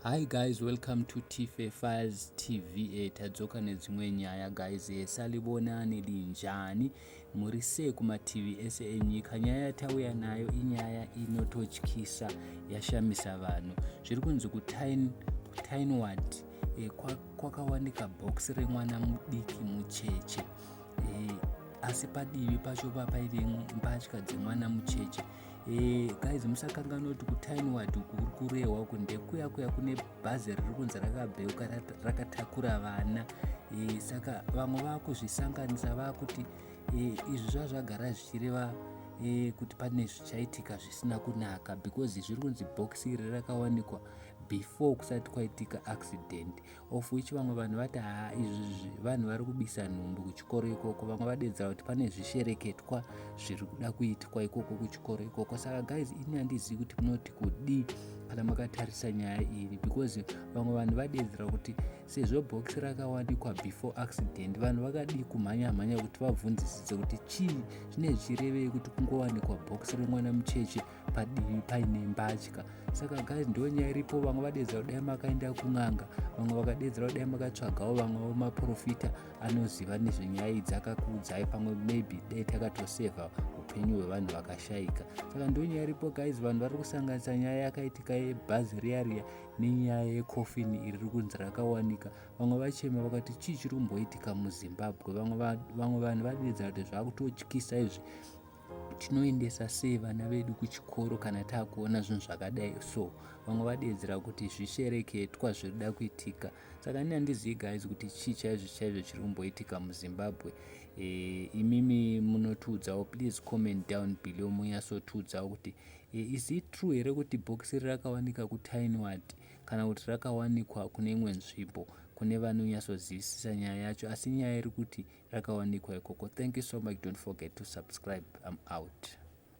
Hi guys, welcome to Tife Files TV. Tadzoka nedzimwe nyaya guys. Salibonani, linjani, muri sei kumativi ese enyika? Nyaya yatauya nayo inyaya inototyisa, yashamisa vanhu. Zviri kunzi kuTynwald kwakawanika box remwana mudiki mucheche, asi padivi pacho papaine mbatya dzemwana mucheche. Guys, musakanganwa kuti kuTynwald kuri kurehwa ku ndekuya kuya kune bhazi riri kunzi rakabheuka rakatakura vana. Saka vamwe vaakuzvisanganisa, vaakuti izvi zvazvagara zvichireva kuti pane zvichaitika zvisina kunaka, because zviri kunzi bhokisi iri rakawanikwa before kusati kwaitika accident, of which vamwe vanhu vati, "Haa, izvi vanhu vari kubisa nhumbu kuchikoro ikoko." Vamwe vadedzera kuti pane zvishereketwa zviri kuda kuitwa ikoko kuchikoro ikoko. Saka guys, ini handizivi kuti munoti kudii kana makatarisa nyaya iyi, because vamwe vanhu vadedzera kuti sezvo bhokisi rakawanikwa before accident, vanhu vakadii kumhanya mhanya kuti vabvunzisise kuti chii zvine zvichirevei kuti kungowanikwa bhokisi remwana mucheche padivi paine mbatya? Saka guys, ndo nyaya iripo. Vamwe vadedzera kudai makaenda kun'anga, vamwe vakadedzera kudai makatsvagawo vamwewo maprofita anoziva nezvenyaya idzi akakuudzai, pamwe maybe dai takatosevha upenyu hwevanhu vakashayika. Saka ndo nyaya iripo guys. Vanhu vari kusanganisa nyaya yakaitika yebhazi riya riya nenyaya yekofini iri riri kunzi rakawanika. Vamwe vachema vakati, "Chii chiri kumboitika muZimbabwe?" Vamwe vanhu vadedzera kuti zvakutotyisa izvi, tinoendesa sei vana vedu kuchikoro kana taakuona zvinhu zvakadai? So vamwe vadedzera kuti zvishereketwa zviri kuda kuitika. Saka ini handizivi guys kuti chii chaizvo chaizvo chiri kumboitika muZimbabwe. Imimi munotiudzawo, please comment down below, munyatsotiudzawo kuti is it true here kuti bhokisi rakawanika kuTynwald kana kuti rakawanikwa kune imwe nzvimbo, kune vanonyatsozivisisa nyaya yacho. Asi nyaya iri kuti rakawanikwa ikoko. Thank you so much. Don't forget to subscribe. I'm out.